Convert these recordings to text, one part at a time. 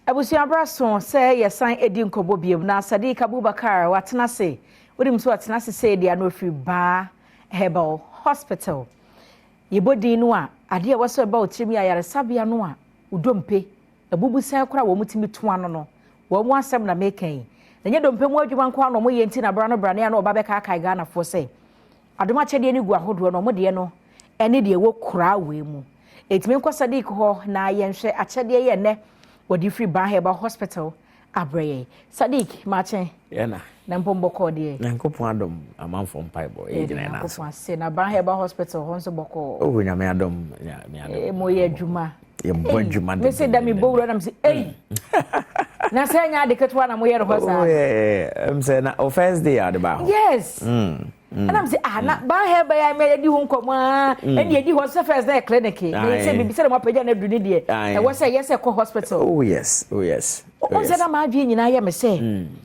Abusua, so sɛ yɛsan edi nkɔbɔ biom na Sadiq Abubakar watena ase. Wonim so watena ase sɛ deɛ ano ofiri Baa Herbal Hospital. Yɛbɔ din no a, adeɛ a wɔsɔ ɛba otirim yɛ ayaresabea no a odompe abubu sɛn koraa wɔn tumi to ano no. Wɔn mu asɛm na meka yi na nyɛ dompe mu adwuma nko ano wɔn yɛ, nti na bra no bra ne ano ɔba bɛka akae Ghanafoɔ sɛ adom akyɛdeɛ no gu ahodoɔ na wɔn deɛ no ɛne deɛ ɛwɔ kuraa wei mu. Ɛtumi nkɔ Sadiq hɔ na yɛnhwɛ akyɛdeɛ yɛ nnɛ wɔde firi Ban Herbal Hospital abrɛ yɛn. Sadiq, maakye. Yɛna. Na mpo mbɔkɔɔ deɛ? Nyankopɔn adom, amanfoɔ mpaebɔ, yɛgyina yɛn ase. Nyankopɔn ase. Na Ban Herbal Hospital hɔ nso bɔkɔɔ? Oh, Nyame adom, Nyame adom. Mo yɛ adwuma. Yɛbɔ adwuma. De mese da mebɔ wura nam sɛ ei, na sɛ ɛnyɛ ade ketewa na moyɛ no hɔ saa. Oh, yeah. Sɛ na o first day a ɔde ba hɔ. Yes. Ɛnam sɛ ah, na Ban Herbal yɛ mɛ yɛdi ho nkɔmɔ aa, ɛne yɛdi hɔ sɛ first day clinic na sɛ bibi sɛ na mo apagya no adu ne deɛ ɛwɔ sɛ yɛ sɛ kɔ hospital. Oh yes. Wɔn sɛ na maa adwene nyinaa yɛ me sɛ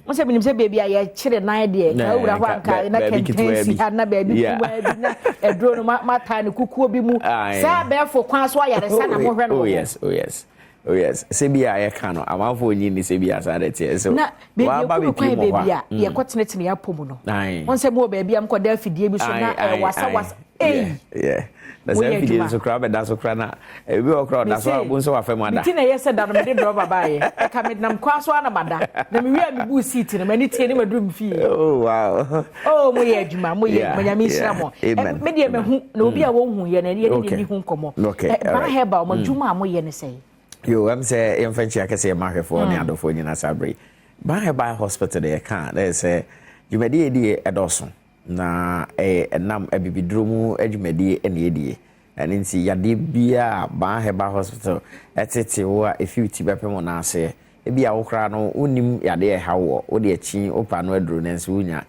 wɔn sɛ minim sɛ beebi a yɛkyerɛ nan deɛ ka wura hɔ anka na kɛntɛn si ha na baabi kumaa bi na aduro no ma taa ne kukuo bi mu saa abɛɛfo kwan so ayaresa na mohwɛ no. Oh yes, sɛ bi a yɛka no, amanfoɔ nyi ni sɛ bi a saa de teɛ so. Na beebi ekuru kwan, beebi a yɛkɔ tenetene yɛ apɔ mu no, wɔn sɛ mo wɔ baabi a mokɔ da afidie bi so na ɛwasa wasa eyi. Na sɛ afidie nso koraa bɛda so koraa na ebi wɔ koraa ɔda so a, obu nso wafa mu ada. Ti na ɛyɛ sɛ da no mede drɔba baayɛ, ɛka me nam kwan so ana mada na me wia me bu seat no m'ani tie ne ma duru me fie. Oh, mo yɛ adwuma, mo yɛ adwuma. Nyame nhyira mo. Me deɛ mahu na obi a wɔnhu yɛ no, yɛne ne ni ho nkɔmmɔ. Ban Herbal, mo adwuma a moyɛ ne sɛn? Yo, sɛ yɛmfa nkyia kɛsɛ yɛma ahwɛfoɔ ne adɔfoɔ nyina saa bere. Ban Herbal Hospital de yɛka a, na yɛ sɛ dwumadie yɛdie ɛdɔɔso na ɛyɛ ɛnam abibiduro mu adwumadie ɛna yɛdie. Ɛno nti yadeɛ biara Ban Herbal Hospital ɛtete wo a, ɛfi ti bɛpem wo n'aseɛ, ebi a wo koraa no wonim yadeɛ ɛha wɔ wode akyi wopa no aduro no nso wonya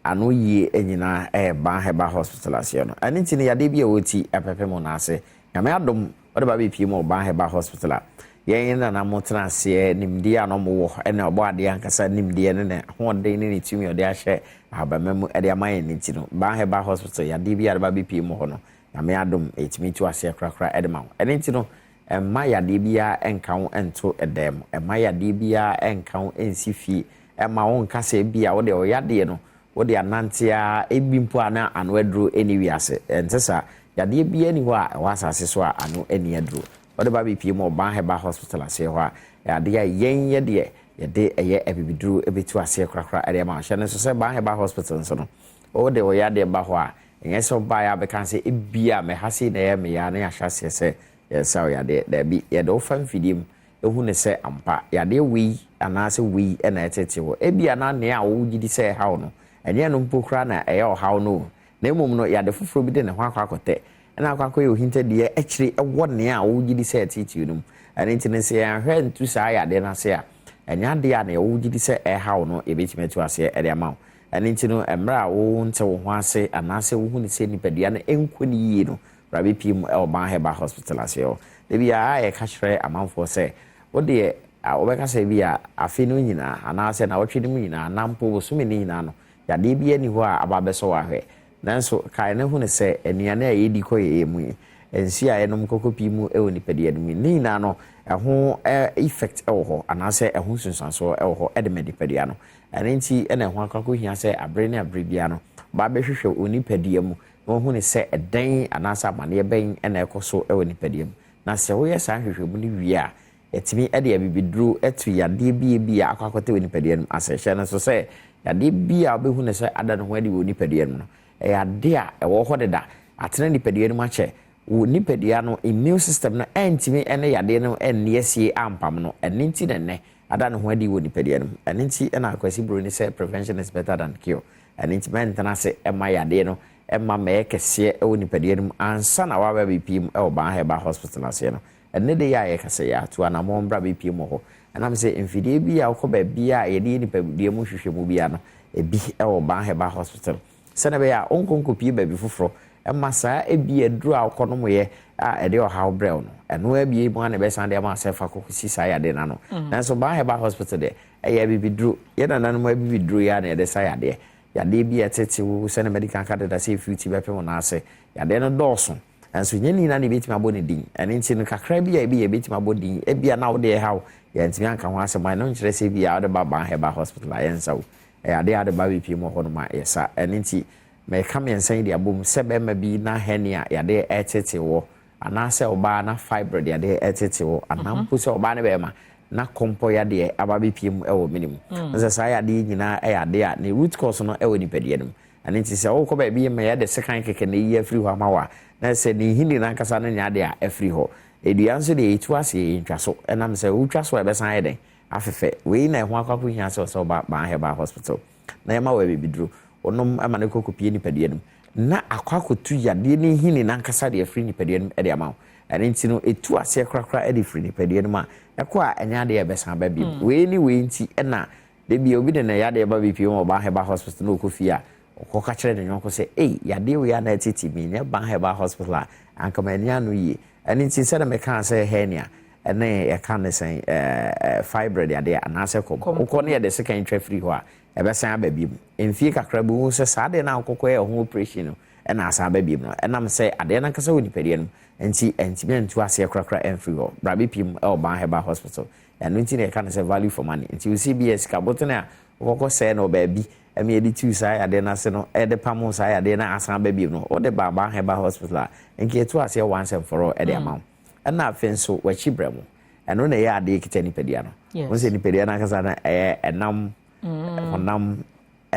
ano yie nyinaa, ɛyɛ Ban Herbal Hospital aseɛ no. Ɛno nti no yadeɛ bi a wɔti ɛpɛpem wo n'ase, Nyame adom, wɔde ba bɛpie mu wɔ Ban Herbal Hospital a, yɛn nana mo tena aseɛ, nimdeɛ a na ɔmo wɔ ɛna ɔbɔ adeɛ ankasa nimdeɛ ne ne ahoɔden ne ne tumi a ɔde ahyɛ ahabamma mu ɛde ama yɛn. Ne ti no Ban Herbal Hospital, yadeɛ bi a de ba bɛpie mu hɔ no, Nyame adom, ɛtumi tu aseɛ korakora ɛde ma wo. Ɛno nti no ɛmma yadeɛ biara ɛnka wo ɛnto ɛdan mu, ɛmma yadeɛ biara ɛnka wo ɛnsi fie, ɛmma wo nka sɛ bi a wode ɔyadeɛ no wode anante a, ebi mpo a na ano aduro ɛni wiase. Ɛnte saa. Yadeɛ biara ni hɔ a ɛwɔ asase so a ano ɛni aduro. Wɔde ba bɛpie mu Ɔban Herbal Hospital aseɛ hɔ a, adeɛ a yɛn yɛ deɛ yɛde ɛyɛ abibiduro ɛbɛtu aseɛ korakora ɛde ama. Hyɛ no nso sɛ Ban Herbal Hospital nso no, wode ɔyadeɛ ba hɔ a, ɛnyɛ sɛ ɔbaa yɛ abɛka sɛ ebia mɛha sei na ɛyɛ meya na yɛahyɛ aseɛ sɛ yɛsa wo yadeɛ. Daabi, yɛde wofa mfidie mu ehu ne sɛ ampa yadeɛ wei anaasɛ wei ɛna ɛtete hɔ. Ebia na nea a wogye di sɛ ɛhaw no, ɛnyɛ no mpo koraa na ɛyɛ ɔhaw no o, na mmom no yade foforɔ bi de ne ho akɔ akɔtɛ ɛna akɔ akɔyɛ ohintadeɛ akyire ɛwɔ nea a wogye di sɛ ɛtete no mu. Ɛno nti no sɛ yɛanhwɛ ntu saa yadeɛ no ase a, ɛnyɛ adeɛ a nea wogye di sɛ ɛhaw no yɛbɛtumi atu aseɛ ɛde ama wo. Ɛno nti no mmerɛ a wonte wo ho ase anaasɛ wohu ne sɛ nipadua no ɛnkɔ ne yie no, bra bɛpie mu ɛwɔ Ban Herbal Hospital aseɛ hɔ. Da bi a yɛka kyerɛ amanfoɔ sɛ wodeɛ wobɛka sɛ bi a afe no nyinaa anaasɛ nawɔtwe no mu nyinaa anaa mpo bosome no nyinaa no, yadeɛ bi ani hɔ a aba bɛsɔ wɔ ahwɛ. Nanso kae ne ho ne sɛ nnuane a yɛdi kɔ yɛyɛ mu yi, nsuo a yɛnom kɔkɔ pii mu wɔ nipadua no mu, ne nyinaa no ɛho effect wɔ hɔ anaasɛ ɛho nsunsuansoɔ wɔ hɔ de ma nipadua no. Ɛno nti ɛna ɛho akɔ akɔhia sɛ abere ne abere biara no ba bɛhwehwɛ wɔ nipadua mu na wɔhu ne sɛ ɛdɛn anaasɛ amanneɛ bɛn ɛna ɛkɔ so wɔ nipadua mu. Na sɛ woyɛ saa nhwehwɛmu no wie a, yɛtumi de abibiduro to yadeɛ bie bi a akɔ akɔtɛ wɔ nipadua no mu asɛ. Hyɛ no nso sɛ yadeɛ bi a wobɛhu ne sɛ ada ne ho adi wɔ nipadua no mu no, ɛyɛ ade a ɛwɔ hɔ deda atena nipadua no mu akyɛ. Wo nipadua no immune system no ɛntumi ne yadeɛ no ɛnni asie ampam no. Ɛno nti na nnɛ ada ne ho adi wɔ nipadua no mu. Ɛno nti ɛna Akwasi Buroni sɛ prevention is better than cure. Ɛno nti mɛntena ase ɛma yadeɛ no ɛma mɛyɛ kɛseɛ ɛwɔ nipadua no mu ansa na waba bɛpie mu ɛwɔ Ban Herbal Hospital aseɛ no. Ɛne de yɛ a yɛkasa yɛ ato anammɔn bra bɛpie mu hɔ, ɛnam sɛ mfidie bi a wokɔ baabi a yɛde yɛ nipadua mu hwehwɛ mu bia no, ebi ɛwɔ Ban Herbal Hospital, sɛnɛ ɛbɛyɛ a wonkɔnkɔpie baabi foforɔ ɛma saa ebi aduro a wokɔnomyɛ a ɛde ɔhaw brɛw no, ɛno abie mu a na ɛbɛsan de ama sɛ fa kɔkɔsi saa yadeɛ no ano. Nanso Ban Herbal Hospital deɛ, ɛyɛ abibiduro. Yɛ nananom abibiduro yi a na yɛde sa yadeɛ. Yadeɛ bi a ɛtete wo sɛne medical ka deda sɛ ɛfiri ti bɛpem wo n'ase, yadeɛ no dɔɔso. Nanso nyɛ ne nyinaa na yɛbɛtumi abɔ ne din. Ɛno nti no, kakra bi a ebi yɛbɛtumi abɔ din, ebia na wode ɛhaw, yɛntumi anka ho asɛm a, ɛno nkyerɛ sɛ ebia wode ba Ban Herbal Hospital a yɛnsa wo. Ɛyɛ adeɛ a wode ba bɛpie mu wɔ hɔnom a yɛsa. Ɛno nti, mɛka mmiɛnsa yi de abom sɛ bɛrima bi na hernia yadeɛ ɛretete wɔ, anaasɛ ɔbaa na fibroid yadeɛ ɛretete wɔ, anaa mpo sɛ ɔbaa ne bɛrima na kɔmpɔ yadeɛ aba bɛpie mu wɔ mene mu. Sɛ saa yadeɛ yi nyinaa yɛ adeɛ a ne root cause no wɔ nipadua no mu. Ɛno nti sɛ wokɔ baabi ma yɛde sekan kɛkɛ na ɛyi afiri hɔ ama wo a, na sɛ ne nhini no ankasa no nyɛ adeɛ a afiri hɔ. Edua nso deɛ yɛtu aseɛ, yɛntwa so. Ɛnam sɛ wotwa so a ɛbɛsan ayɛ dɛn? Afefɛ. Wei na ɛho akɔ akɔhia sɛ sɛ woba Ban Herbal Hospital na yɛma wo abibiduro. Wonom ma no kɔ kɔpie nipadua no mu na akɔ akɔtu yadeɛ no nhini no ankasa de afiri nipadua no mu de ama wo. Ɛno nti no, ɛtu aseɛ korakora de firi nipadua no mu a, ɛkɔ a ɛnyɛ adeɛ a ɛbɛsan aba bio. Wei ne wei nti ɛna da bi obi de ne yadeɛ ba bɛpie mu wɔ Ban Herbal Hospital na ɔkɔ fie a, ɔkɔka kyerɛ ne yɔnko sɛ, ei, yadeɛ wei a na ɛtete mi, nyɛ Ban Herbal Hospital a, anka m'ani ano yie. Ɛno nti sɛdeɛ mekaa sɛ hernia ɛne yɛka ne sɛn fibroid yadeɛ anaasɛ kɔm. Wokɔ ne yɛde sekan twa firi hɔ a, ɛbɛsan aba bio. Mfie kakra bi wohu sɛ saa adeɛ no a wokɔkɔ yɛ ho operation no ɛna asan aba bio no. Ɛnam sɛ adeɛ no ankasa wɔ nipadua no mu nti ɛntumi antu aseɛ korakora ɛmfiri hɔ. Bra bɛpie mu ɛwɔ Ban Herbal Hospital. Ɛno nti na yɛka no sɛ value for money. Nti wosi bi yɛ sika botene a wokɔkɔ sɛɛ no wɔ baabi ɛma yɛde tuu saa yadeɛ no ase no ɛde pamo saa yadeɛ no asan aba bio no, wode ba Ban Herbal Hospital a, nka yɛtu aseɛ once and for all ɛde ama wo. Ɛna afei nso w'akyi brɛ mu. Ɛno na ɛyɛ adeɛ kita nipadua no. Wo sɛ nipadua no ankasa no ɛyɛ ɛnam, honam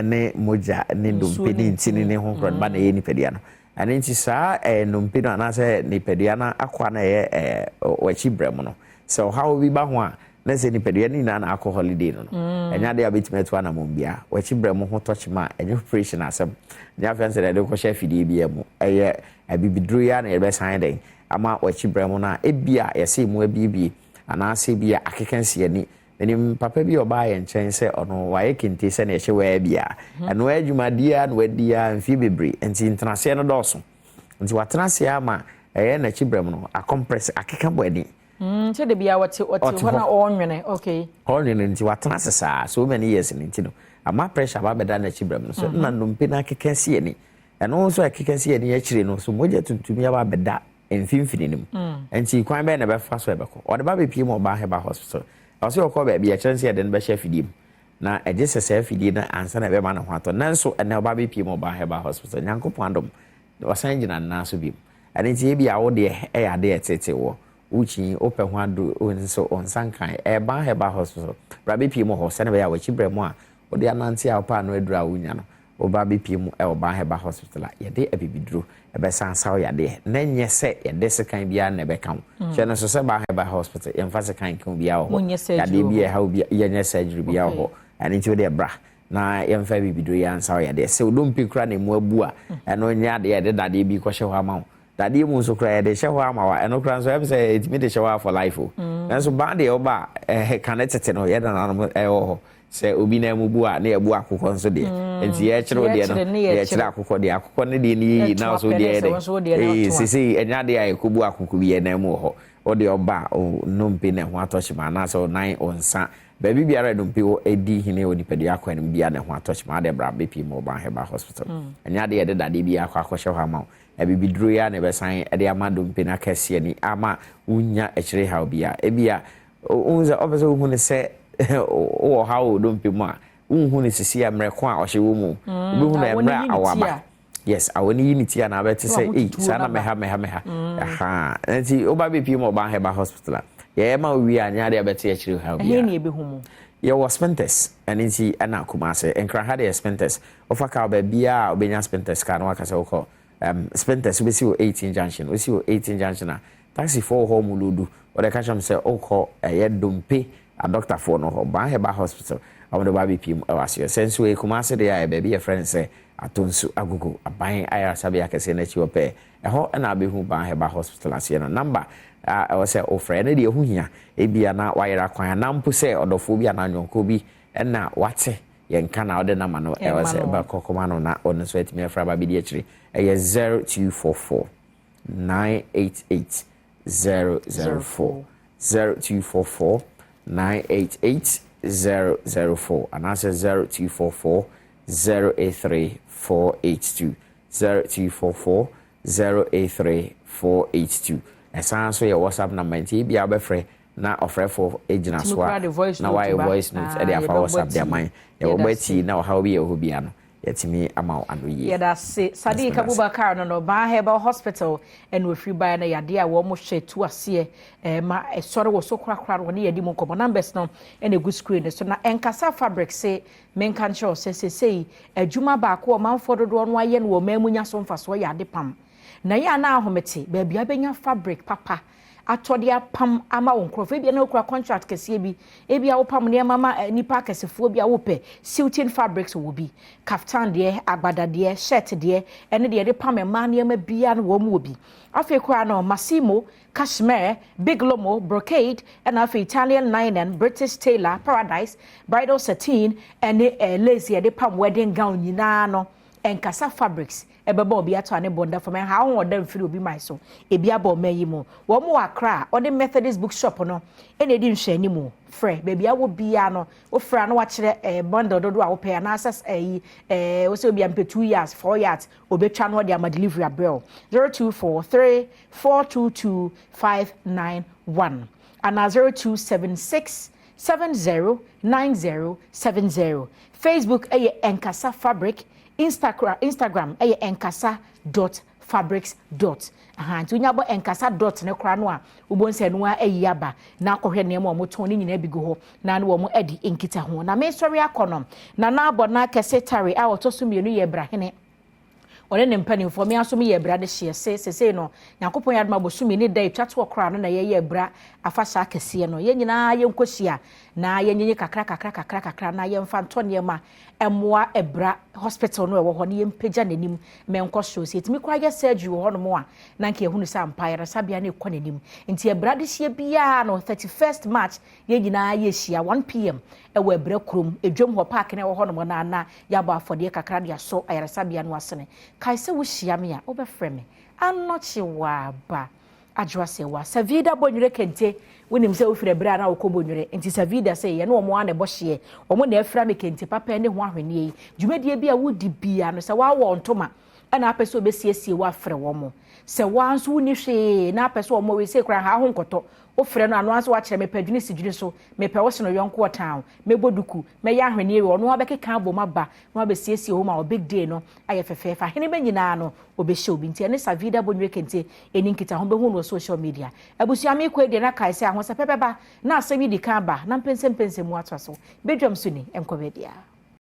ne mogya ne ndompe ne ntini ne ho nkorɔ no ba na ɛyɛ nipadua no. Ɛno nti saa nnompe no anaasɛ nipadua no akoa no ɛyɛ w'akyi brɛ mu no, sɛ ɔhaw bi ba ho a, na sɛ nipadua no nyinaa na akɔ holiday no, ɛnyɛ adeɛ a wobɛtumi atu anammɔn biara. W'akyi brɛ mu ho tɔkyema a, ɛnyɛ operation asɛm. Nyɛ afei sɛ yɛde kɔhyɛ afidie biara mu. Ɛyɛ abibiduro yi ara na yɛbɛsan dɛn ama w'akyi brɛ mu no a, ebia yɛsɛ mu abiebie anaasɛ ebia akeka si ani. Menim papa bi a ɔbaa yɛn nkyɛn sɛ ɔno wayɛ kente sɛnea ɛhyɛ waa bia. Ɛno adwumadeɛ a na wadi a mfeɛ bebree nti ntenaseɛ no dɔɔso. Nti watena ase ama ɛyɛ n'akyi brɛ mu no acompress akeka bɔ ani. Sɛ de bia wɔte ɔte hɔ na ɔnwene, okay. Ɔnwene nti watena ase saa so many years no nti no ama pressure ba bɛda n'akyi brɛ mu no so na nnompe no akeka si ani. Ɛno nso akeka si ani akyire no so mogya tuntum aba bɛda mfimfini no mu. Nti kwan bɛyɛ na ɛbɛfa so ɛbɛkɔ. Ɔde ba bɛpie mu ɔbaa Herbal Hospital. Ɔsɛ ɔkɔ baabi ɛkyerɛ sɛ yɛde no bɛhyɛ afidie mu. Na ɛgye sɛ saa afidie no ansa na ɛbɛma ne ho atɔ. Nanso ɛnɛ ɔba bɛpie mu ɔbaa Herbal Hospital. Nyankopɔn adom ɔsan gyina ne nan so bio. Ɛno nti ebi a wo deɛ ɛyɛ adeɛ ɛtete wɔ. Wokyi wopɛ ho aduro nso nsa nkan. Ɛyɛ Ban Herbal Hospital. Bra bɛpie mu hɔ sɛne bɛyɛ a w'akyi brɛ mu a wode anante a wopɛ ano aduro a wonya no. Woba bɛpie mu ɛwɔ Ban Herbal Hospital a yɛde abibiduro ɛbɛsan sa wo yadeɛ. Na nyɛ sɛ yɛde sekan biara na ɛbɛka wo. Hyɛ no so sɛ Ban Herbal Hospital yɛmfa sekan nka wo biara wɔ hɔ. Yadeɛ bi a ɛha wo bi yɛnyɛ surgery biara wɔ hɔ. Ɛno nti wode bra na yɛmfa abibiduro yi ansa wo yadeɛ. Sɛ odompe kura na emu abu a, ɛno nyɛ adeɛ a yɛde dadeɛ bi kɔhyɛ hɔ ama wo. Dadeɛ mu nso kora yɛde hyɛ hɔ ama wo a, ɛno kora nso ɛm sɛ ɛtumi de hyɛ hɔ for life o. Nanso ban deɛ woba a, kane tete no yɛ nananom ɛwɔ hɔ. Sɛ obi na mu bu a na yɛbu akokɔ nso deɛ. Nti yɛkyerɛ wo deɛ no, yɛkyerɛ akokɔ deɛ. Akokɔ no deɛ no yɛyi na so deɛ yɛ dɛ. Sesei ɛnyɛ adeɛ a yɛkɔbu akokɔ bi yɛ nan mu wɔ hɔ. Wo deɛ ɔba a, nnompe na ɛho atɔ kyema anaasɛ wo nan, wo nsa, baabi biara nnompe wɔ ɛdi hene wɔ nipadua akwan no mu biara na ɛho atɔ kyema. Adeɛ bra bɛpie mu wɔ Ban Herbal Hospital. Ɛnyɛ adeɛ yɛde dadeɛ bi akɔ akɔhyɛ hɔ ama wo. Abibiduro yi ara na ɛbɛsan de ama dompe no akɛseɛ ni ama wonya akyire haw biara. Ebia wohu sɛ ɔpɛ sɛ wohu no sɛ wowɔ haw wɔ dompe mu a, wonhu no sisi a mmerɛ ko a ɔhyɛ wɔ mu. Wobɛhu no mmerɛ a awɔ aba. Yes, awɔ no yi ne ti a na abɛte sɛ ei saa na mɛha mɛha mɛha. Aha. Nti woba bɛpie mu ɔban Herbal Hospital a, yɛyɛ ma wo wie a nyɛ adeɛ a bɛte akyire haw biara. Ɛhe na yɛbɛhu mu? Yɛwɔ Spintex, ɛno nti ɛna Kumase. Nkran ha deɛ yɛ Spintex. Wofa kaa baabiara a wobɛnya Spintex kaa na waka sɛ wokɔ Spintex wobɛsi wɔ 18 junction. Wosi wɔ 18 junction a, taxifoɔ wɔ hɔ mu lodu. Wɔde ka kyerɛ m sɛ wokɔ ɛyɛ Dompe adɔktafoɔ no hɔ, Ban Herbal Hospital, a wɔde ba abɛpie mu ɛwɔ aseɛ. Sɛ nso ɛyɛ Kumase deɛ a, baabi yɛfrɛ no sɛ Atonsu Agogo, aban ayaresabea kɛseɛ no akyi hɔ pɛɛ. Ɛhɔ ɛna abɛhu Ban Herbal Hospital aseɛ no. Number a ɛwɔ sɛ wofrɛ ɛno deɛ ɛho hia. Ebia na wayera kwan anaa mpo sɛ ɔdɔfoɔ bi anaa nyɔnkoɔ bi ɛna wate yɛnka na wode nama no ɛwɔ sɛ bɛkɔ kɔma no na ɔno nso atumi afra ba bɛdi akyire. Ɛyɛ 0244 988 004, 0244 988 004 anaasɛ 0244 083 482, 0244 083. 482. Ɛsan nso yɛ WhatsApp number, nti ebi a wobɛfrɛ na ɔfrɛfo gyina so a na wayɛ voice note ɛde afa WhatsApp de aman yɛwɔ bɔ akyi na ɔhaw bi yɛ hɔ bia no, yɛtumi ama wo ano yie. Yɛda se Sadiq Abubakar no Baa Herbal Hospital ɛna ofiri baeɛ no, yadeɛ a wɔn hwɛ tu aseɛ ma ɛsɔre wɔ so korakora no, wɔne yɛdi mu nkɔmmɔ. Numbers no ɛna egu screen so na Ɛnkasa Fabric se menka nkyerɛw sɛ sesei adwuma baako a ɔmanfoɔ dodoɔ no ayɛ no wɔ ɔman mu nya so mfasoɔ yɛ ade pam, na yɛ ana ahomete baabi abɛnya fabric papa atɔ de apam ama wo nkurɔfoɔ. Ebi na okura contract kɛseɛ bi, ebi a wopam nneɛma ma nipa akɛsefoɔ bi a wopɛ suiting fabrics wɔ bi, kaftan deɛ, agbada deɛ, shirt deɛ, ɛne deɛ yɛde pam mmaa nneɛma biara no, wɔn wɔ bi. Afei koraa no, massimo, cashmere, big lomo, brocade, ɛna afei Italian linen, British tailor, paradise, bridal satin, ɛne lace yɛde pam wedding gown nyinaa no, Ɛnkasa Fabrics ɛbɛbɔ obi ato ane bɔnda fam. Ɛha ho ɔda mfiri obi man so ebi abɔ ɔman yi mu. Wɔn wɔ Accra, ɔde Methodist Bookshop no ɛna edi nhwɛni mu. Frɛ beebi awɔ biara no, wofrɛ no, wakyerɛ bundle dodo a wopɛ anaasɛ ɛyi wosɛ obi ampɛ 2 yards, 4 yards, obetwa no ɔde ama delivery abrɛw. 0243422591 ana 0276709070. Facebook ɛyɛ Ɛnkasa Fabric, Instagram ɛyɛ ɛnkasa.fabrics. Aha nti wonya bɔ ɛnkasa dot ne koraa no a, wobɔ nsɛ no a ayi aba na akɔhwɛ nneɛma a wɔtɔn ne nyinaa bi gu hɔ na ne wɔn adi nkita ho. Na mesɔre akɔ no, na n'abɔ na kɛse tare a ɔtɔ so mmienu yɛ Brahene, ɔne ne mpanimfoɔ. Mmea nso yɛ abira de hyɛ se sesei no, Nyankopɔn yɛ adom abosomi ne da etwa toɔ koraa no na yɛyɛ abira afahyɛ akɛseɛ no. Yɛn nyinaa yɛnkɔhyia na yɛnyenye kakra kakra kakra kakra na yɛmfa ntɔ nneɛma ɛmoa Ɛbra Hospital no ɛwɔ hɔ na yɛmpagya n'anim mɛnkɔ soro. Sɛ yɛtumi koraa yɛ surgery wɔ hɔnom a, na nka yɛhunu sɛ ampa ayaresabea no ɛkɔ n'anim. Nti ɛbra de hyia biara no, 31st March, yɛn nyinaa yɛhyia 1 p.m. ɛwɔ Ɛbrɛ kurom edwam hɔ, park na ɛwɔ hɔnom na ana yɛabɔ afɔdeɛ kakra de asɔ ayaresabea no asene. Kae sɛ wohyia me a, wobɛfrɛ me Anɔkye Waaba Adwoa Sɛ wa Savida Bɔnwerɛ kente. Wonim sɛ wofiri ɛberɛ a na wokɔ Bɔnwerɛ, nti Savida sɛ yɛne wɔn a na ɛbɔ hyeɛ, wɔn na ɛfira me kente papa ne ho ahwenneɛ yi. Dwumadie bi a wodi bia no, sɛ woawɔ ntoma ɛna apɛ sɛ wobɛsiesie wo, afrɛ wɔn mo. Sɛ woa nso wonni hwee na apɛ sɛ wɔn wei sɛ kora ha ho nkɔtɔ, wofrɛ no ano nso wakyerɛ mepɛ dwene si dwene so, mepɛ wo seno yɔnko ɔtan, mɛbɔ duku, mɛyɛ ahwenneɛ wei, ɔno abɛkeka abom aba na wabɛsiesie wo ma wɔ big day no ayɛ fɛfɛɛfɛ. Ahene bɛ nyinaa no obɛhyɛ obi. Nti ɛne Savida Bɔnwerɛ kente ɛni nkita ho, bɛhu no wɔ social media. Abusua, mi kɔ deɛ na kae sɛ ahosɛpɛ bɛba na asɛm yi di kan ba na mpɛnsɛmpɛnsɛm mu atoa so. Bɛdwam so ni, ɛnkɔ baabiara.